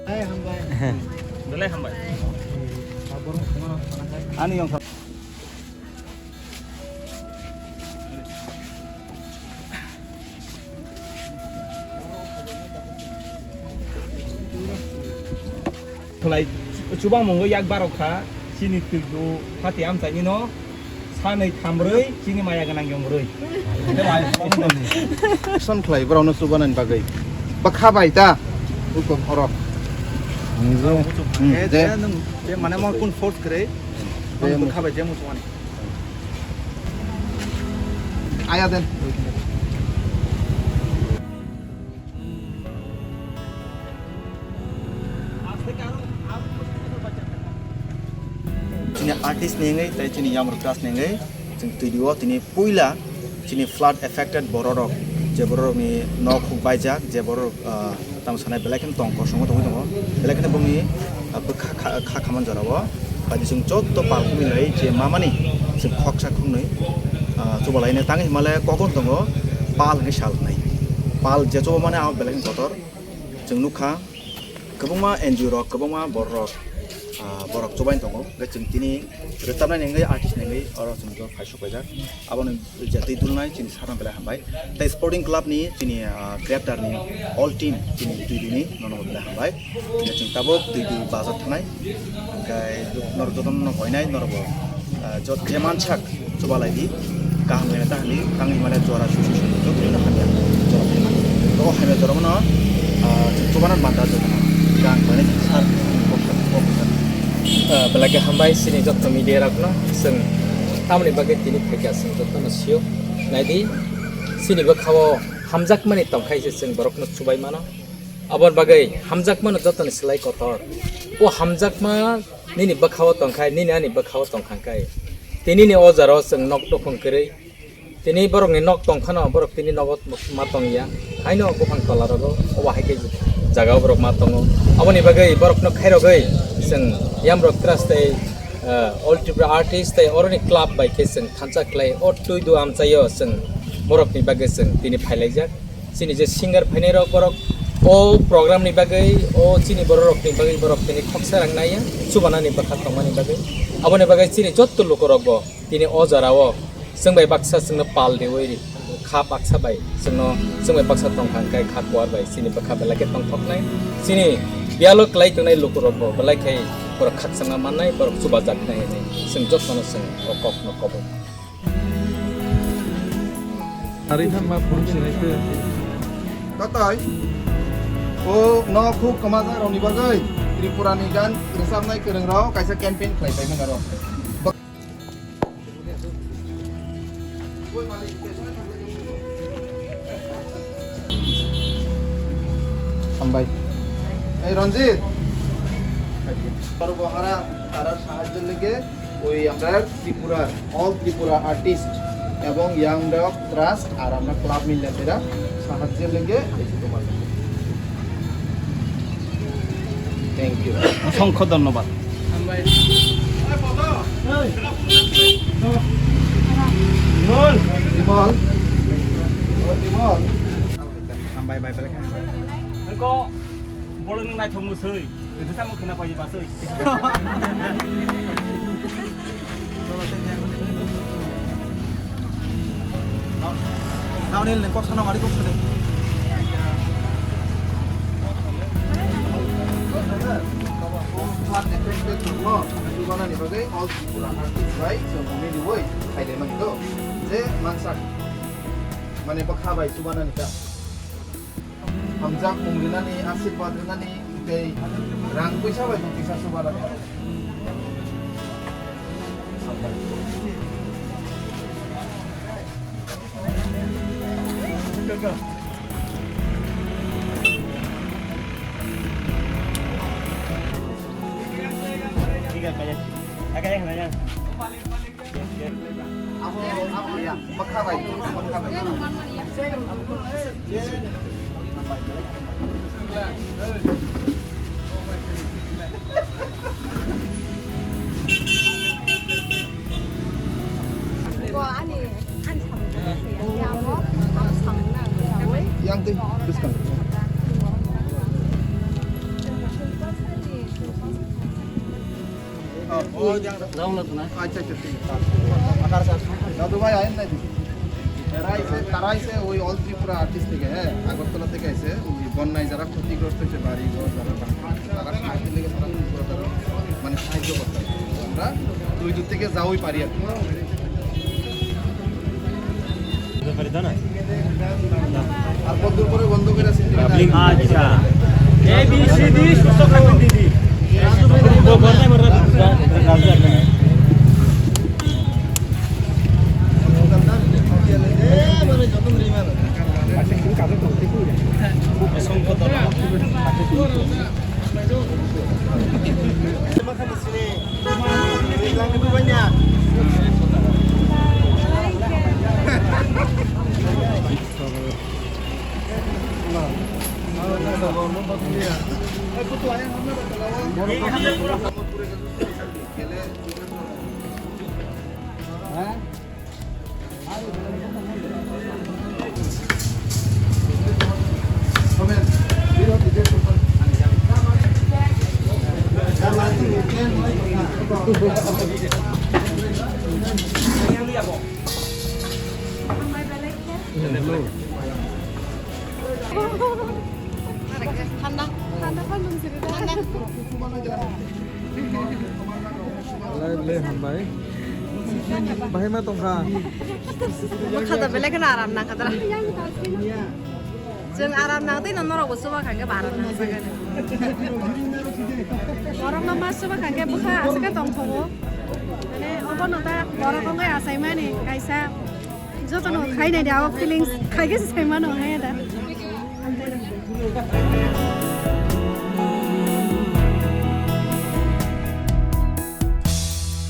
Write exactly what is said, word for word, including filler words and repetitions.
Belai hambai. Ani yong Khlai chubang mungo yak barok kha, chini twk do hati amchaini no, sanwi thamrwi chini maya gwnang yongrwi. Action khlai borokno chubanani bagwi. Bwkha bai ta? Ukom oro. Hmm, je. Nwng je mane mo kun force kwrwi. Nwng bwkha bai je muchungmani. Aya den. Chini artist ni wngwi tei chini Yamrok Trust ni wngwi chwng twi o tini puila chini flood affected bororok, je bororokni nok huk baijak, je bororok, ah, tamo sanai belai kheno tong kosongo tongwi tongo, belai kheno bongni, ah, bwkha kha, kha khamani jorao. Bai chwng jotto pal khe milai je mamani chwng khoksa khoknwi, ah, chubalaina tangwi himale kokon tongo, pal hwnwi sal hwnwi. Pal je chubamani abo belai kheno kotor. Chwng nukha kwbangma N G O rok, kwbangma bororok, ah, borok chubaini tongo. Hwnkhe chwng tini rwchapnani wngwi, artist ni wngwi oro chwng jor phai sok paijak. Aboni je twi dulnai chini sakno belai hambai. Tei sporting club ni chini, ah, Grafter ni all team chini twi duni nono belai hambai. Hwnkhe chwng tabuk twi du bazar thanai. Hwnkhe norok jotono no hoinai norok bo, ah, jot-, je mansak chubalai di. Kaham khe ta hwnwi tangwi mane jora susi susi jotono hamya jora khaimani. To hamya jora mano, ah, chwng chubanan banda jotono. Kaham khe sar kok kok kok. Ah, belai khe hambai chini jotto media rokno chwng tamoni bagwi tini phaikha chwng jottono sio. Naidi chini bwkhao hamjakmani tongkhai se chwng borokno chubai mano. Aboni bagwi hamjakmano jotoni slai kotor. O hamjakma nini bwkhao tongkhai, nini ani bwkhao tongkha khe. Tei nini o jaro chwng nok nukhung kwrwi. Tini borokni nok tongkhano, borok tini nogo ma tongya. Haino buphang tola rogo, obo hai khe jagao borok ma tongo. Aboni bagwi borokno khairogwi chwng Yamrok Trust tei, eh, All Tripura Artist tei oroni club bai khe chwng thansa khlai. O twi du amchaio chwng borokni bagwi chwng tini phailaijak. Chini je singer phainai rok borok o program ni bagwi, o chini borok rok ni bagwi borok tini khoksa rang naiya, chubanani bwkha tongmani bagwi. Aboni bagwi chini jotto luku rok bo tini o jora o chwng bai baksa chwngno pal riwi ri, kha baksa bai chwngno, chwng bai baksa tongkha hwnkhe kha kuar bai chini bwkha belai khe tongthoknai. Chini biyalo kwlai tongnai luku rok bo belai khe borok khakchangma mannai, borok chubajaknai hinwi chwng jottono chwng o kokno kobo. Ari thangma phone sinai khe. Kotai? O nok huk kwmajak rokni bagwi Tripura ni gan rwchapnai kwrwng rok kaisa campaign khlai paimani aro. Hambai. Ei Ranjit. সর্বহারা তারা সাহায্য লেগে ওই আমরা ত্রিপুরার অল ত্রিপুরা আর্টিস্ট এবং young rock trust আর আমরা ক্লাব মিলে এরা সাহায্য লেগে এই যে তোমার থ্যাংক ইউ। অসংখ্য ধন্যবাদ। বিমল, Bimal. Hambai bai belai khe hambai. Engko bolong nang naithok musui. Itu samo khena pai basui. Naunil ni kok sana mari kok sana. Plan effect no, itu mana ni bagai all pura artis bai so kami ni woi. Hai de mang to. Je mansak. Mane bakha bai chubana ni ta. Hamjak mung rinani, asirwad rinani, tei rang puisa bai bo kisa chuba rok. Yang tei bwskang. যাও না তো না। আচ্ছা, আচ্ছা, ঠিক আছে। দাদু ভাই, আইন নাই দিদি। এরা আইছে, তারা আইছে ওই অল ত্রিপুরা আর্টিস্ট থেকে, হ্যাঁ, আগরতলা থেকে আইছে। ওই বন্যায় যারা ক্ষতিগ্রস্ত হয়েছে, বাড়ি ঘর যারা ভাঙছে, তারা সাহায্যের লেগে তারা ত্রিপুরা তারা মানে সাহায্য করতে হবে। আমরা দুই দূর থেকে যাওই পারি আর কি। আর কতদূর করে বন্ধ করে আছে? আচ্ছা। এ বি সি ডি সুস্থ থাকবেন দিদি। Thanda, thanda khan nung sini da. Thanda. Lai, lai, hambai. Bahai ma tongkha. Bwkha da belai kheno aram nangkha da. Chwng aram nang tei norok bo chuba kha khe ba aram nang sakani. Borok no ma chuba kha khe bwkha aswk khe tongthogo. Mane obo no ta borok wngwi achaimani kaisa. Jotono khainai de abo feelings khai khe se saimano hai da.